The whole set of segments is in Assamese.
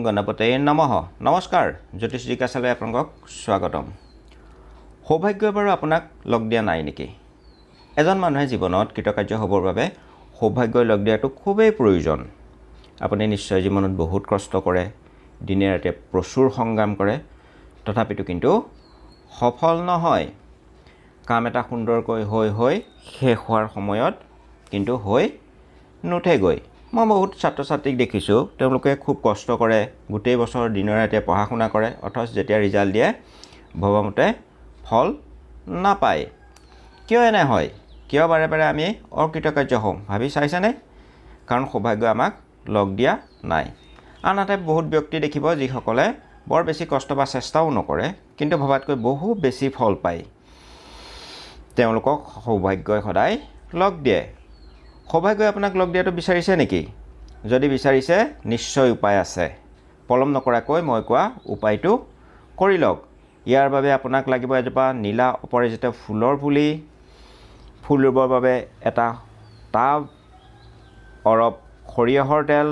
গণপতয়ে নমঃ। নমস্কাৰ, জ্যোতিষ জিজ্ঞাসালৈ আপোনালোকক স্বাগতম। সৌভাগ্যই বাৰু আপোনাক লগ দিয়া নাই নেকি? এজন মানুহে জীৱনত কৃতকাৰ্য হ'বৰ বাবে সৌভাগ্যই লগ দিয়াটো খুবেই প্ৰয়োজন। আপুনি নিশ্চয় জীৱনত বহুত কষ্ট কৰে, দিনে ৰাতিয়ে প্ৰচুৰ সংগ্ৰাম কৰে, তথাপিতো কিন্তু সফল নহয়। কাম এটা সুন্দৰকৈ হৈ হৈ শেষ হোৱাৰ সময়ত কিন্তু হৈ নুঠেগৈ। মই বহুত ছাত্ৰ ছাত্ৰীক দেখিছোঁ, তেওঁলোকে খুব কষ্ট কৰে, গোটেই বছৰ দিনে ৰাতিয়ে পঢ়া শুনা কৰে, অথচ যেতিয়া ৰিজাল্ট দিয়ে ভবামতে ফল নাপায়। কিয় এনে হয়? কিয় বাৰে বাৰে আমি অকৃতকাৰ্য হওঁ ভাবি চাইছেনে? কাৰণ সৌভাগ্য আমাক লগ দিয়া নাই। আনহাতে বহুত ব্যক্তি দেখিব যিসকলে বৰ বেছি কষ্ট বা চেষ্টাও নকৰে, কিন্তু ভবাতকৈ বহু বেছি ফল পায়। তেওঁলোকক সৌভাগ্যই সদায় লগ দিয়ে। সৌভাগ্যই আপোনাক লগ দিয়াটো বিচাৰিছে নেকি? যদি বিচাৰিছে, নিশ্চয় উপায় আছে। পলম নকৰাকৈ মই কোৱা উপায়টো কৰি লওক। ইয়াৰ বাবে আপোনাক লাগিব এজোপা নীলা অপৰাজিতা ফুলৰ পুলি, ফুল ৰুবৰ বাবে এটা টাব, অলপ সৰিয়হৰ তেল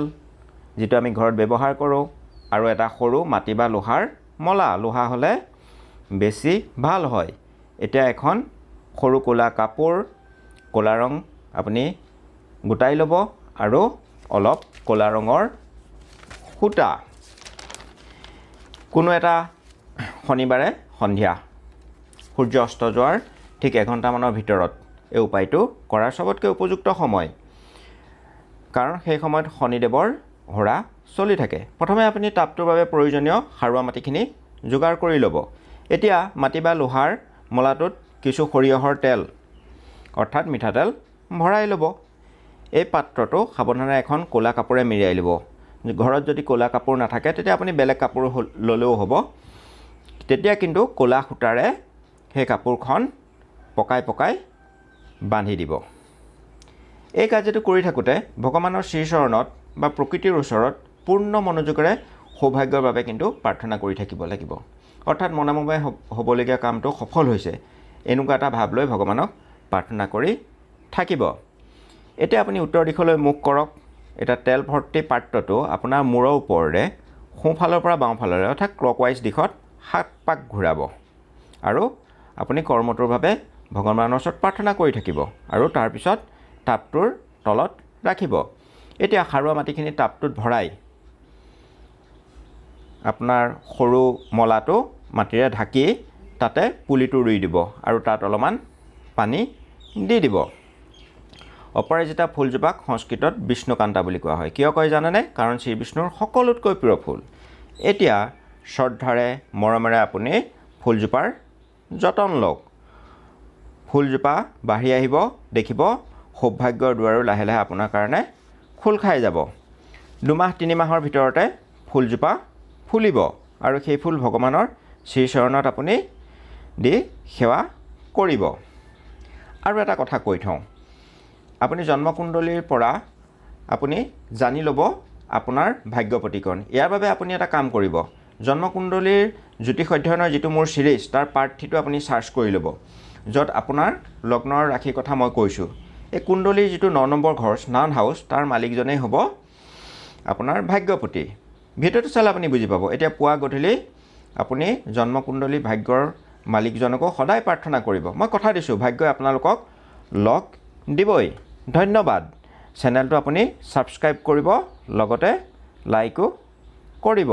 যিটো আমি ঘৰত ব্যৱহাৰ কৰোঁ, আৰু এটা সৰু মাটি বা লোহাৰ মলা। লোহা হ'লে বেছি ভাল হয়। এতিয়া এখন সৰু ক'লা কাপোৰ, ক'লা ৰং আপুনি গোটাই ল'ব, আৰু অলপ ক'লা ৰঙৰ সূতা। কোনো এটা শনিবাৰে সন্ধিয়া সূৰ্য অস্ত যোৱাৰ ঠিক এঘণ্টামানৰ ভিতৰত এই উপায়টো কৰাৰ চবতকৈ উপযুক্ত সময়, কাৰণ সেই সময়ত শনিদেৱৰ হোৰা চলি থাকে। প্ৰথমে আপুনি টাবটোৰ বাবে প্ৰয়োজনীয় সাৰুৱা মাটিখিনি যোগাৰ কৰি ল'ব। এতিয়া মাটি বা লোহাৰ মলাটোত কিছু সৰিয়হৰ তেল অৰ্থাৎ মিঠাতেল ভৰাই ল'ব। এই পাত্ৰটো সাৱধানে এখন ক'লা কাপোৰে মেৰিয়াই ল'ব। ঘৰত যদি ক'লা কাপোৰ নাথাকে তেতিয়া আপুনি বেলেগ কাপোৰ ল'লেও হ'ব। তেতিয়া কিন্তু ক'লা সূতাৰে সেই কাপোৰখন পকাই পকাই বান্ধি দিব। এই কাৰ্যটো কৰি থাকোঁতে ভগৱানৰ শ্ৰীচৰণত বা প্ৰকৃতিৰ ওচৰত পূৰ্ণ মনোযোগেৰে সৌভাগ্যৰ বাবে কিন্তু প্ৰাৰ্থনা কৰি থাকিব লাগিব। অৰ্থাৎ মনে মনে হ'বলগীয়া কামটো সফল হৈছে এনেকুৱা এটা ভাৱ লৈ ভগৱানক প্ৰাৰ্থনা কৰি থাকিব। এতিয়া আপুনি উত্তৰ দিশলৈ মুখ কৰক। এতিয়া তেল ভৰ্তি পাত্ৰটো আপোনাৰ মূৰৰ ওপৰেৰে সোঁফালৰ পৰা বাওঁফাললৈ অৰ্থাৎ ক্লকৱাইজ দিশত 7 পাক ঘূৰাব, আৰু আপুনি কৰ্মটোৰ বাবে ভগৱানৰ ওচৰত প্ৰাৰ্থনা কৰি থাকিব, আৰু তাৰপিছত টাবটোৰ তলত ৰাখিব। এতিয়া সাৰুৱা মাটিখিনি টাবটোত ভৰাই আপোনাৰ সৰু মলাটো মাটিৰে ঢাকি তাতে পুলিটো ৰুই দিব, আৰু তাত অলপমান পানী দি দিব। অপৰাজিতা ফুলজোপাক সংস্কৃতত বিষ্ণুকান্তা বুলি কোৱা হয়। কিয় কয় জানেনে? কাৰণ শ্ৰীবিষ্ণুৰ সকলোতকৈ প্ৰিয় ফুল। এতিয়া শ্ৰদ্ধাৰে মৰমেৰে আপুনি ফুলজোপাৰ যতন লওক। ফুলজোপা বাঢ়ি আহিব, দেখিব সৌভাগ্যৰ দুৱাৰো লাহে লাহে আপোনাৰ কাৰণে খোল খাই যাব। 2-3 মাহৰ ভিতৰতে ফুলজোপা ফুলিব, আৰু সেই ফুল ভগৱানৰ শ্ৰীচৰণত আপুনি দি সেৱা কৰিব। আৰু এটা কথা কৈ থওঁ, আপুনি জন্মকুণ্ডলীৰ পৰা আপুনি জানি ল'ব আপোনাৰ ভাগ্যপতিকণ। ইয়াৰ বাবে আপুনি এটা কাম কৰিব, জন্মকুণ্ডলীৰ জ্যোতিষ অধ্যয়নৰ যিটো মোৰ ছিৰিজ তাৰ পাৰ্ট 3টো আপুনি চাৰ্চ কৰি ল'ব, য'ত আপোনাৰ লগ্নৰ ৰাশিৰ কথা মই কৈছোঁ। এই কুণ্ডলীৰ যিটো 9 নম্বৰ ঘৰ স্নান হাউচ, তাৰ মালিকজনেই হ'ব আপোনাৰ ভাগ্যপতি। ভিডিঅ'টো চালে আপুনি বুজি পাব। এতিয়া পুৱা গধূলি আপুনি জন্মকুণ্ডলী ভাগ্যৰ মালিকজনকো সদায় প্ৰাৰ্থনা কৰিব। মই কথা দিছোঁ, ভাগ্যই আপোনালোকক লগ দিবই। ধন্যবাদ। চেনেলটো আপুনি ছাবস্ক্ৰাইব কৰিব, লগতে লাইকো কৰিব।